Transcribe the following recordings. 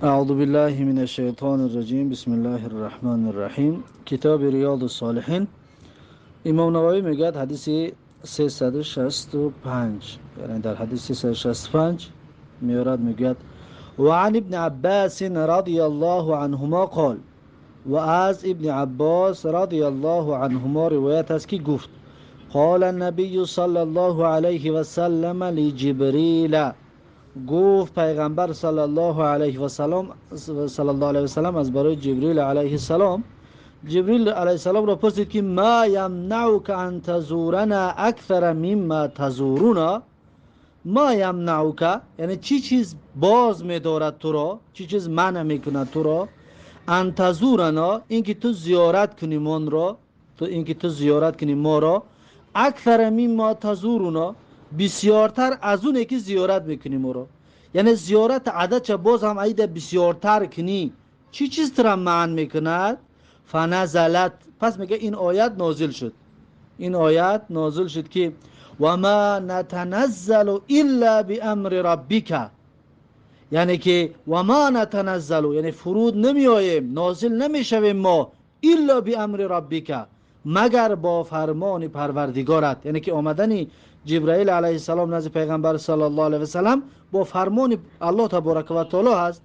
اعوذ بالله من الشیطان الرجیم. بسم الله الرحمن الرحیم. کتاب ریاض الصالحین، امام نووی میگوید حدیث 365، یعنی در حدیث 365 میورد، میگوید: و عن ابن عباس رضی الله عنهما قال، و از ابن عباس رضی الله عنهما روایت است که گفت: قال النبی صلی الله علیه و سلم لجبریل، گفت پیغمبر صلی الله علیه و سلم، صلی الله علیه و سلم از برای جبریل علیه السلام، جبریل علیه السلام را پرسید که ما یمنعک ان تزورنا اکثر مما تزورنا؟ ما یمنعک، یعنی چی چیز باز می‌دارد تو را، چی چیز منع میکند تو را، ان تزورنا، اینکه تو زیارت کنی من را، تو اینکه تو زیارت کنی ما را، اکثر مما تزورنا، بسیارتر از اونه که زیارت میکنی ما را، یعنی زیارت عدد چه باز هم ایده بسیارتر کنی، چی چیز تو را منع میکند؟ فنزلت، پس میگه این آیت نازل شد، این آیت نازل شد که و ما نتنزل الا بامر ربک، یعنی که و ما نتنزل، یعنی فرود نمی آییم، نازل نمیشویم ما، الا بامر ربک، مگر با فرمان پروردگارت، یعنی که آمدن جبرائیل علیه السلام نزد پیغمبر صلی الله علیه و سلم با فرمان الله تبارک و تعالی هست.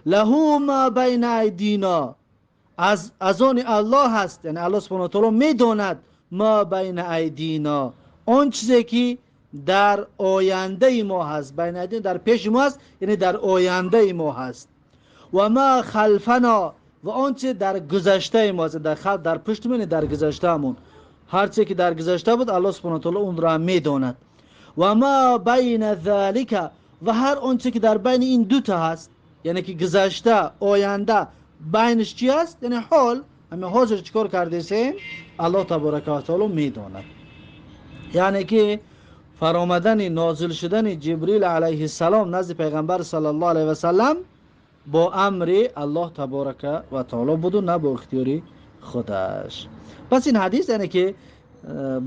له ما بین ایدینا، از آن الله هست، یعنی الله سبحانه و تعالی میداند ما بین ایدینا، آن چیزی که در آینده ما هست، بین ایدینا در پیش ما هست، یعنی در آینده ما هست، و ما خلفنا، و آنچه در گذشته ما هست، در خلف در پشت ما، یعنی در گذشته، هر چه که در گذشته بود الله سبحانه و تعالی اون را میداند، و ما بین ذلک، و هر آنچه که در بین این دو تا هست، یعنی که گذشته آینده بینش چی هست، یعنی حال همه حاضر چیکار کردیم، الله تبارک و تعالی میداند. یعنی که فرامدن نازل شدن جبریل علیه السلام نزد پیغمبر صلی الله علیه و سلم با امر الله تبارک و تعالی بود و نه با اختیاری خودش. پس این حدیث یعنی که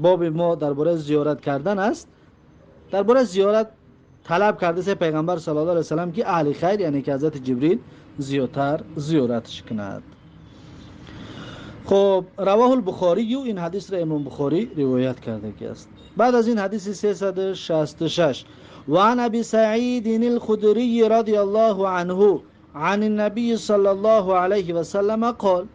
باب ما درباره زیارت کردن است، درباره زیارت طلب کرده سه پیغمبر صلی الله علیه و سلم که اهل خیر، یعنی که حضرت جبریل زیادتر زیارتش کند. خب رواه البخاری، این حدیث را امام بخاری روایت کرده که است. بعد از این حدیث 366: و عن ابی سعید الخدری رضی الله عنه عن النبی صلی الله علیه و سلم قال،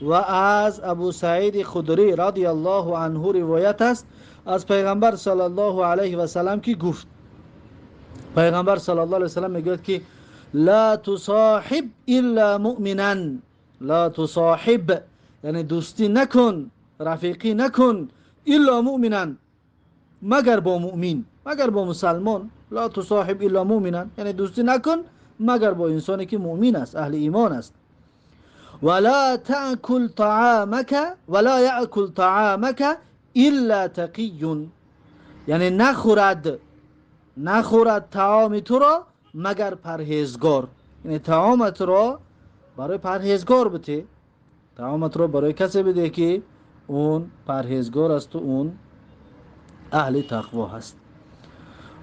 و از ابو سعید خدری رضی الله عنه روایت است از پیغمبر صلی الله علیه و سلم که گفت، پیغمبر صلی الله علیه و سلم میگوید که لا تصاحب الا مؤمنا، لا تصاحب یعنی دوستی نکن، رفیقی نکن، الا مؤمنا، مگر با مؤمن، مگر با مسلمان. لا تصاحب الا مؤمنا، یعنی دوستی نکن مگر با انسانی که مؤمن است، اهل ایمان است. ولا تأكل طعامك ولا يأكل طعامك الا تقی، یعنی نخورد طعام تو را مگر پرهیزگار، یعنی طعامت را برای پرهیزگار بده، طعامت را برای کسی بده که اون پرهیزگار است و اون اهل تقوا هست.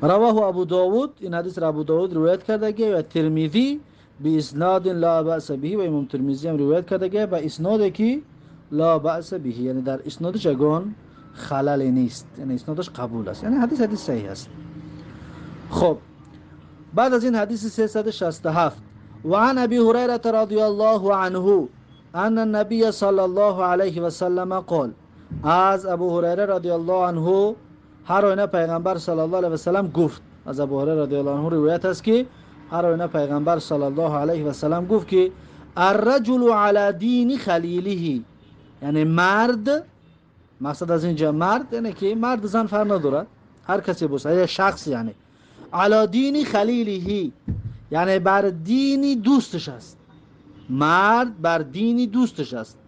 رواه ابو داود، این حدیث را ابو داود روایت کرده که و ترمذی باسناد لا باس به، و امام ترمذی هم روایت کرده که با اسناد که لا باس به، یعنی در اسنادش اگون خلل نیست، یعنی اسنادش قبول است، یعنی حدیث حدیث صحیح است. خب بعد از این حدیث 367: و عن ابی هریره رضی الله عنه ان النبی صلی الله علیه و سلم قال، از ابو هریره رضی الله عنه هر آینه پیغمبر صلی الله علیه و سلم گفت، از ابو هریره رضی الله عنه روایت است که هر آینه پیغمبر صلی الله علیه و سلم گفت که الرجل علی دین خلیله، یعنی مرد، مقصد از اینجا مرد یعنی که مرد زن فرق ندارد، هر کسی باشه، یه شخص، یعنی علی دین خلیله، یعنی بر دین دوستش است، مرد بر دین دوستش است.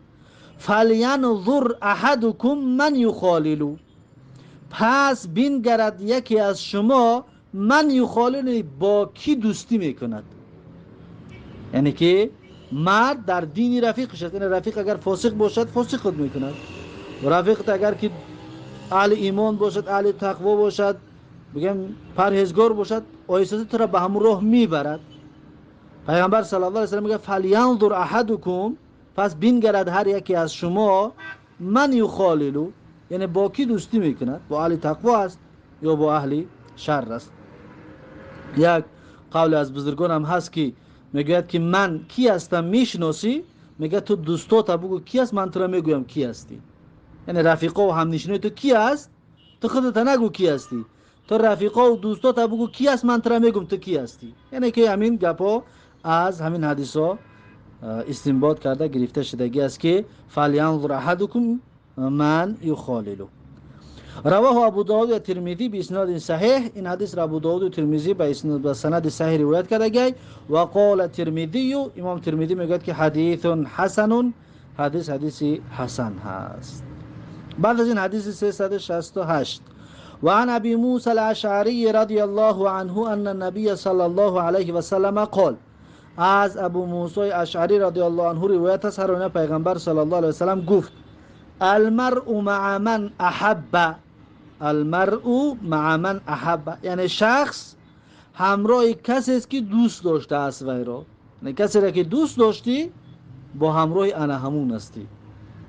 فلینظر احدکم من یخالل، پس بینگرد یکی از شما من یخالل، با کی دوستی میکند، یعنی که مرد در دین رفیقش است، یعنی رفیق اگر فاسق باشد فاسق خود میکند، رفیق اگر که اهل ایمان باشد، اهل تقوا باشد، بگم پرهیزگار باشد، آیسته تو را به همون راه میبرد. پیغمبر صلی الله علیه و سلم میگه فلینظر احدکم، پس بینگرد هر یکی از شما، من یخاللو، یعنی با کی دوستی میکند، با اهل تقوا است یا با اهل شر است. یک قول از بزرگان هم هست که میگوید که من کی هستم میشناسی؟ میگه تو دوستات بگو کی است، من تو را میگویم کی هستی. یعنی رفیقا و همنشینای تو کی است، تو خودت نگو کی هستی، تو رفیقا و دوستات بگو کی است، من تو را میگم تو کی هستی. یعنی که همین گپا از همین حدیثا استنباط کرده گرفته شدگی است که فلینظر احدکم من یخاللو. رواه ابو داود و ترمذی به اسناد صحیح. این حدیث را ابو داود و ترمذی به اسناد به سند صحیح روایت کرده. و قال ترمذی، امام ترمذی میگوید که حدیث حسن، حدیث حدیث حسن هست. بعد از این حدیث 368، و عن ابی موسی الاشعری رضی الله عنه ان النبی صلی الله علیه و سلم قال، از ابو موسی اشعری رضی الله عنه روایت است، هر پیغمبر صلی الله علیه و سلم گفت المرء مع من احب، المرء مع من احب، یعنی شخص همراه کسی است که دوست داشته است وی را، یعنی کسی را که دوست داشتی با همراه انا همون هستی.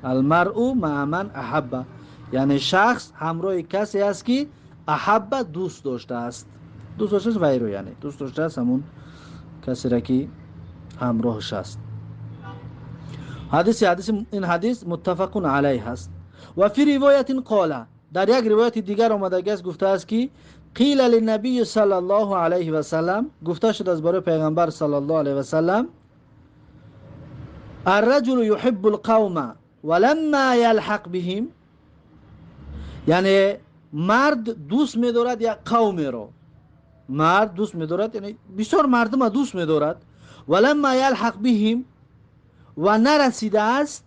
المرء مع من احب، یعنی شخص همراه کسی است که احب دوست داشته است، دوست داشته است وی را، یعنی دوست داشته است همون کسی را که همراهش است. حدیث این حدیث متفق علیه است. و فی روایت قال، در یک روایت دیگر آمده است گفته است که قیل للنبی صلی الله علیه و سلم، گفته شده از برای پیغمبر صلی الله علیه و سلم، الرجل يحب القوم ولما يلحق بهم، یعنی مرد دوست می‌دارد یک قوم را، مرد دوست می‌دارد یعنی بسیار مردم دوست می‌دارد، ولما يلحق بهم، و نرسیده است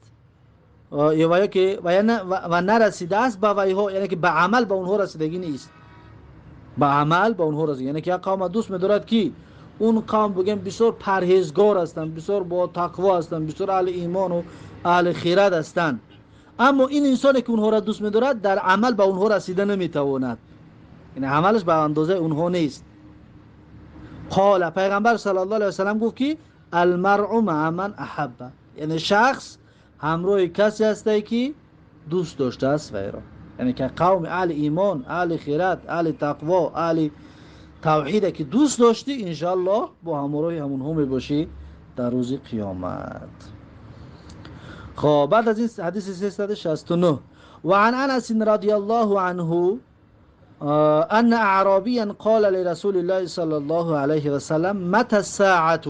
و نرسیده است به ویها، یعنی که به عمل به اونها رسیدگی نیست، به عمل به اونها رسیدگی، یعنی که یک قوم دوست می‌دارد که اون قوم بگیم بسیار پرهیزگار هستند، بسیار با تقوا هستند، بسیار اهل ایمان و اهل خیرت هستند، اما این انسانی که اونها را دوست می‌دارد در عمل به اونها رسیده نمی‌تواند، یعنی عملش به اندازه اونها نیست. قال، پیغمبر صلی الله علیه و سلم گفت که المرء مع من احب، یعنی شخص همراه کسی است که دوست داشته است وی را، یعنی که قوم اهل ایمان، اهل خیرت، اهل تقوا، اهل توحید که دوست داشتی انشاءالله با همراه همونها میباشی در روز قیامت. خب بعد از این حدیث 369، و عن انس رضی الله عنه ان اعرابیا قال لرسول الله صلی الله علیه و سلم متى الساعه.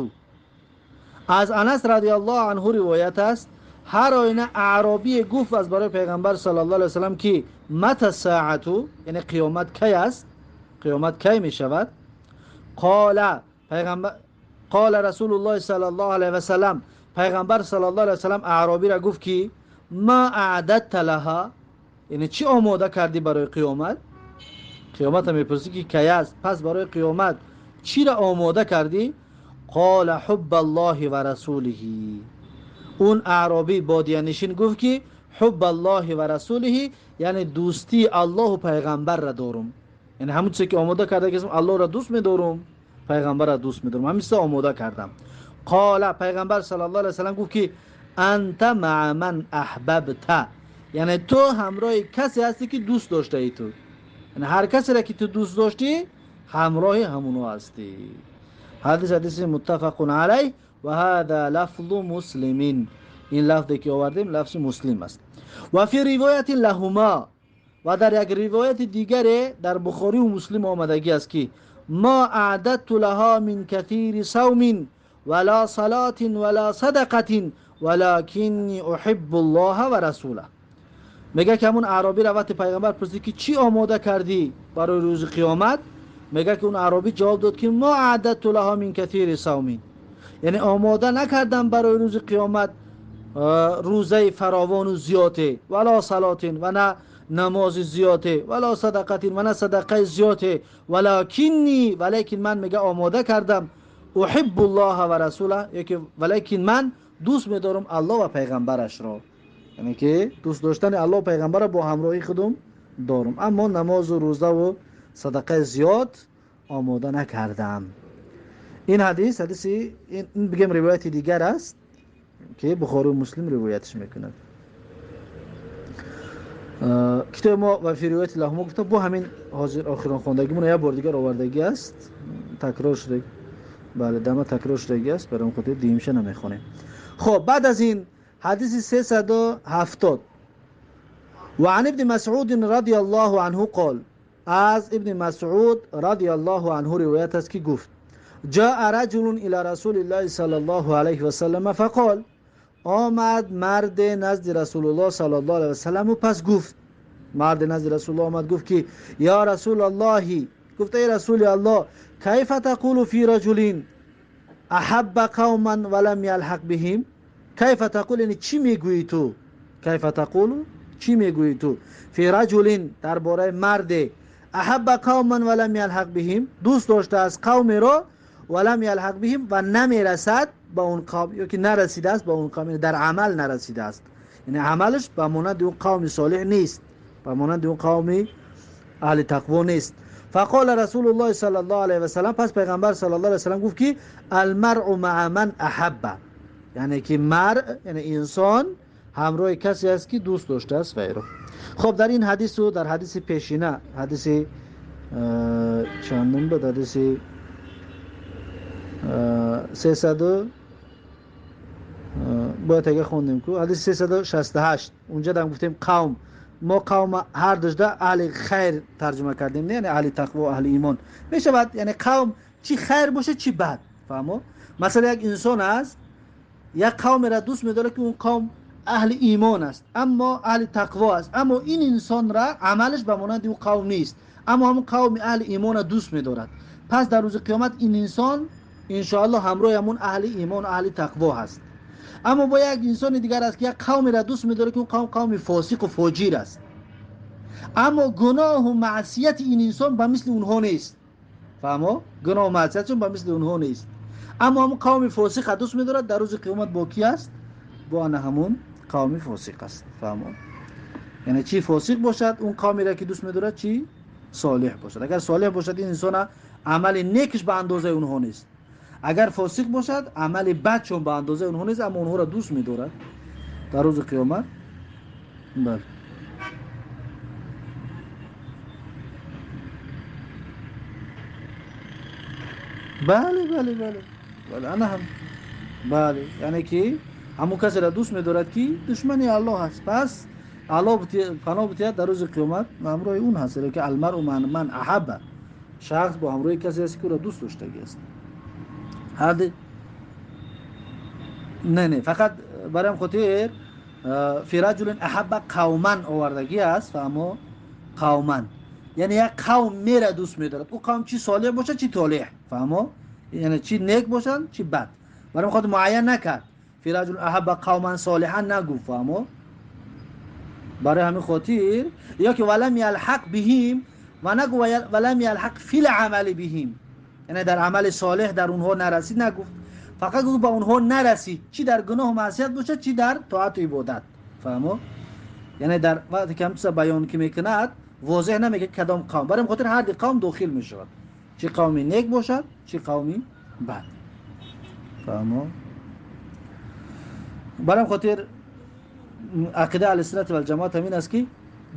از انس رضی الله عنه روایت است، هر آینه اعرابی گفت از برای پیغمبر صلی الله علیه و سلم که متى الساعه، یعنی قیامت کی است، قیامت کی می شود؟ قال پیغمبر، قال رسول الله صلی الله علیه و سلم، پیغمبر صلی الله علیه و سلم اعرابی را گفت که ما اعددت لها، یعنی چی آماده کردی برای قیامت؟ قیامت هم میپرسی که کی است، پس برای قیامت چی را آماده کردی؟ قال حب الله و رسوله. اون اعرابی بادیه نشین گفت که حب الله و رسوله، یعنی دوستی الله و پیغمبر را دارم، یعنی همون چیزی که آماده کرده که الله را دوست می‌دارم، پیغمبر را دوست می‌دارم، همین چیز آماده کردم. قال، پیغمبر صلی الله علیه و سلم گفت که انت مع من احببت، یعنی تو همراه کسی هستی که دوست داشته ای تو، یعنی هر کسی را که تو دوست داشتی همراه همونو هستی. حدیث حدیث متفق علیه و هذا لفظ مسلمین، این لفظی که آوردیم لفظ مسلم است. و فی روایت لهما، و در یک روایت دیگر در بخاری و مسلم آمدگی است که ما اعددت لها من کثیر صوم ولا صلاة ولا صدقة ولكني احب الله و رسوله. میگه که همون اعرابی را وقتی پیغمبر پرسید که چی آماده کردی برای روز قیامت، میگه که اون اعرابی جواب داد که ما اعددت لها من کثیر صوم، یعنی آماده نکردم برای روز قیامت روزه فراوان و زیاده، ولا صلاة و نه نماز زیاده، ولا صدقه و نه صدقه زیاده، ولکنی، ولیکن من میگه آماده کردم احب الله و رسوله، یکی ولیکن من دوست میدارم الله و پیغمبرش را، یعنی که دوست داشتن الله و پیغمبر با همراهی خودم دارم، اما نماز و روزه و صدقه زیاد آماده نکردم. Ин ҳадис, ҳадиси ин бигем ривояти дигар аст ки Бухорӣ ва Муслим ривоятш мекунад. Китоби мо ва фи ривояти лаҳумо гуфта бо ҳамин ҳозир охирон хондагимон як бор дигар овардагӣ аст, такрор шуда, бале, дама такрор шудагӣ аст, барои он хотир дуюмша намехонем. Хоб, баъд аз ин ҳадиси 370. وعن ابن مسعود رضی الله عنه قال، از ابن مسعود رضی الله عنه روایت است که گفت جاء رجل الى رسول الله صلی الله علیه و سلم فقال، آمد مرد نزد رسول الله صلی الله علیه و سلم و پس گفت، مرد نزد رسول الله آمد گفت که یا رسول الله، گفت ای رسول الله، کیف تقول فی رجل احب قوما ولم یلحق بهم؟ کیف تقول یعنی چی میگویی تو؟ کیف تقول چی میگویی تو؟ فی رجل درباره مرد احب قوما ولم یلحق بهم، دوست داشته از قوم را ولم یلحق بهم و نمیرسد به اون قوم، یا که نرسیده است به اون قوم، یعنی در عمل نرسیده است، یعنی عملش به مانند اون قوم صالح نیست، به مانند اون قوم اهل تقوا نیست. فقال رسول الله صلی الله علیه و سلم، پس پیغمبر صلی الله علیه و سلم گفت که المرء مع من احب، یعنی که مرء یعنی انسان همراه کسی است که دوست داشته است غیره. خب در این حدیث و در حدیث پیشینه، حدیث چندم بود؟ حدیث 300 باید اگه خوندیم که حدیث 368 اونجا دم گفتیم قوم، ما قوم هر دوشده اهل خیر ترجمه کردیم، نه یعنی اهل تقوا و اهل ایمان میشود، یعنی قوم چی خیر باشه چی بد. فهمو؟ مثلا یک انسان است یک قوم را دوست می‌داره که اون قوم اهل ایمان است اما اهل تقوا است، اما این انسان را عملش به مانند اون قوم نیست، اما همون قوم اهل ایمان را دوست می‌دارد. پس در روز قیامت این انسان انشاءالله همراه همون اهل ایمان و اهل تقوا هست. اما با یک انسان دیگر است که یک قومی را دوست می‌داره که اون قوم قوم فاسق و فاجر است، اما گناه و معصیت این انسان به مثل اونها نیست. فهمو؟ گناه و معصیتشون به مثل اونها نیست، اما همون قوم فاسق دوست می‌دارد، در روز قیامت با کی است؟ با همون قوم فاسق است. فهمو؟ یعنی چی فاسق باشد اون قومی را که دوست می‌دارد، چی صالح باشد. اگر صالح باشد این انسان عمل نیکش به اندازه اونها نیست، اگر فاسق باشد عمل بدشون به اندازه اونها نیست، اما اونها را دوست می‌دارد در روز قیامت. بله. بله بله بله بله انا هم بله، یعنی که همون کسی را دوست می‌دارد که دشمن الله است، پس الله پناه بتید در روز قیامت همراه اون هست، که المرء من احب، شخص با همراه کسی است که او را دوست داشتگی است. هذا نه نه فقط برایم خاطر فی رجل احب قوما آوردگی است، فهمو؟ قوما یعنی یک قوم میره دوست می‌دارد، او قوم چی صالح باشه چی طالح، فهمو؟ یعنی چی نیک باشن چی بد، برایم خاطر معین نکرد فی رجل احب قوما صالحا نگفت، فهمو؟ برای همین خاطر یا که ولم یلحق بهم و نگو ولم یلحق فی العمل بهم، یعنی در عمل صالح در اونها نرسید نگفت، فقط گفت با اونها نرسید، چی در گناه و معصیت باشه چی در طاعت و عبادت. فهمو؟ یعنی در وقتی که همچنین بیان که میکند واضح نمیگه کدام قوم، برای خاطر هر دو قوم داخل میشود، چی قومی نیک باشد چی قومی بد. فهمو؟ برای خاطر عقیده اهل سنت و الجماعت همین است که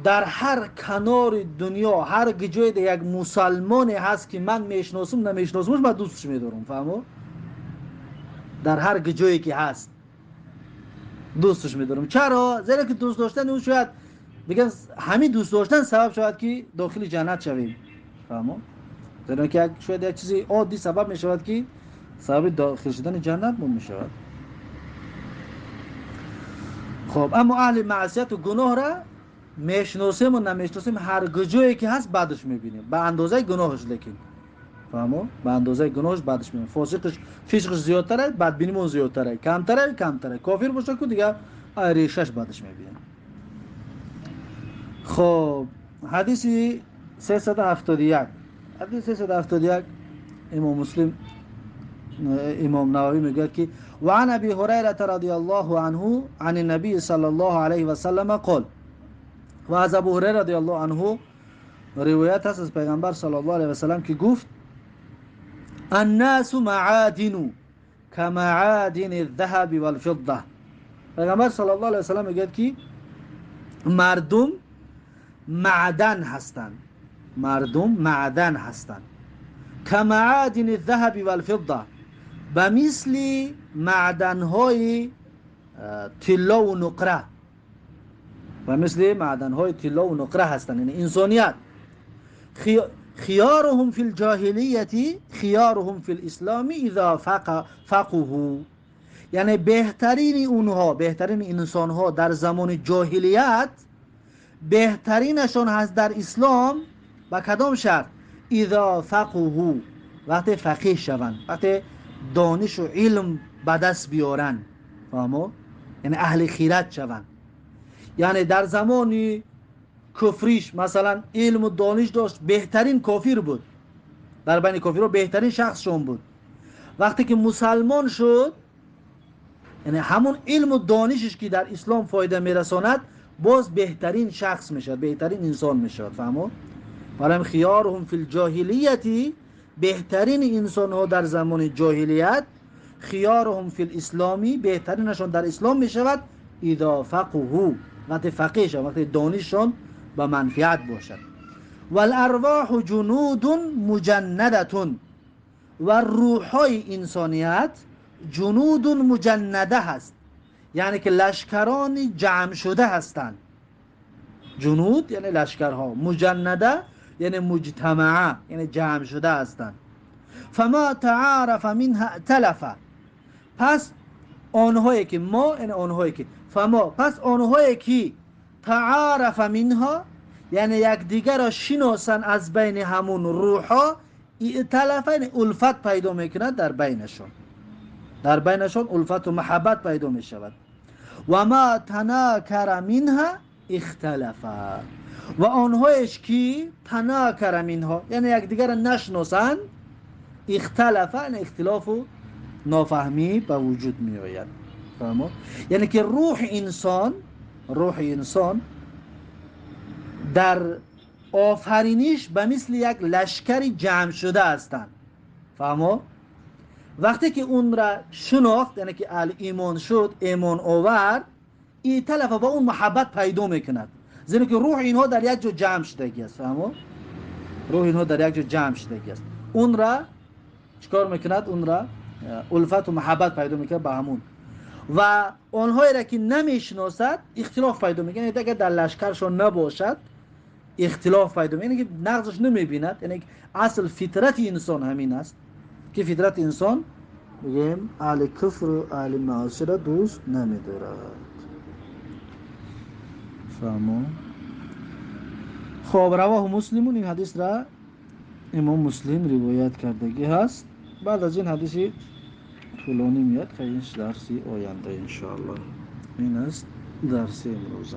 در هر کنار دنیا هر جای یک مسلمانی هست که من میشناسم نمیشناسمش من دوستش میدارم. فهمو؟ در هر جایی که هست دوستش میدارم. چرا؟ زیرا که دوست داشتن او شاید بگم همین دوست داشتن سبب شود که داخل جنت شویم. فهمو؟ زیرا که شاید یک چیزی عادی سبب میشود که سبب داخل شدن جنت مون میشود. خب اما اهل معصیت و گناه را میشناسیم و نمیشناسیم، هر جایی که هست بعدش میبینیم به اندازه گناهش، لیکن فهمو؟ به اندازه گناهش بعدش میبینیم. فاسقش فسقش زیادتره، بدبینیمون زیادتره، کمتره کمتره، کافر باشه که دیگه ریشش بعدش میبینیم. خب حدیث 371، حدیث 371 امام مسلم امام نووی میگوید که وعن ابی هریره رضی الله عنه عن النبی صلی الله علیه و سلم قال، و از ابو هریره رضی الله عنه روایت هست از پیغمبر صلی الله علیه و سلم که گفت الناس معادن كمعادن الذهب والفضة. پیغمبر صلی الله علیه و سلم میگه که مردم معدن هستند، مردم معدن هستند، كمعادن الذهب والفضة، به مثل معدن‌های طلا و نقره، و مثل معدن‌های طلا و نقره هستند، یعنی انسانیت. خيارهم في الجاهلیت خيارهم في الاسلام اذا فقهوا، یعنی بهترین اونها، بهترین انسانها در زمان جاهلیت، بهترینشان هست در اسلام. با کدام شرط؟ اذا فقهوا، وقتی فقیه شوند، وقتی دانش و علم به دست بیارن، فهمو؟ یعنی اهل خیرت شوند. یعنی در زمان کفریش مثلا علم و دانش داشت، بهترین کافر بود، در بین کافرها بهترین شخصشون بود. وقتی که مسلمان شد، یعنی همون علم و دانشش که در اسلام فایده میرساند، باز بهترین شخص میشد، بهترین انسان میشد، فهمو؟ برای خیارهم فی الجاهلیتی، بهترین انسان ها در زمان جاهلیت، خیارهم فی الاسلامی، بهترینشان در اسلام میشود، اذا فقهوا، وقتی فقیه شد، وقتی دانششان به منفعت باشد. والارواح جنود مجنده، و روحهای انسانیت جنود مجنده هست، یعنی که لشکران جمع شده هستند. جنود یعنی لشکرها، مجنده یعنی مجتمعه، یعنی جمع شده هستند. فما تعارف منها ائتلف، پس آنهایی که ما، یعنی آنهایی که فما، پس آنهایی که تعارف منها، یعنی یکدیگر را شناسن از بین همون روحها، ائتلف یعنی الفت پیدا میکند در بینشون، در بینشون الفت و محبت پیدا میشود. و ما تناکر منها اختلف، و آنهایش که تناکر منها یعنی یکدیگر را نشناسند، اختلف یعنی اختلاف و نافهمی به وجود می آید. فهمو؟ یعنی که روح انسان، روح انسان در آفرینش به مثل یک لشکر جمع شده هستند. فهمو؟ وقتی که اون را شناخت، یعنی که اهل ایمان شد، ایمان آورد، ائتلف با اون محبت پیدا میکند، زیرا که روح اینها در یک جا جمع شدگی است. فهمو؟ روح اینها در یک جا جمع شدگی است. اون را چیکار میکند؟ اون را الفت و محبت پیدا میکند به همون. و آنهایی را که نمیشناسد اختلاف پیدا میکنه، یعنی اگر در لشکرشان نباشد اختلاف پیدا میکنه، یعنی که نقضش نمیبیند. یعنی اصل فطرت انسان همین است که فطرت انسان بگیم اهل کفر و اهل معاصی را دوست نمیدارد. فهمو؟ خب رواه مسلمون، این حدیث را امام مسلم روایت کردگی هست. بعد از این حدیثی طولانی میاد که این درسی آینده انشاءالله. این است درس امروز.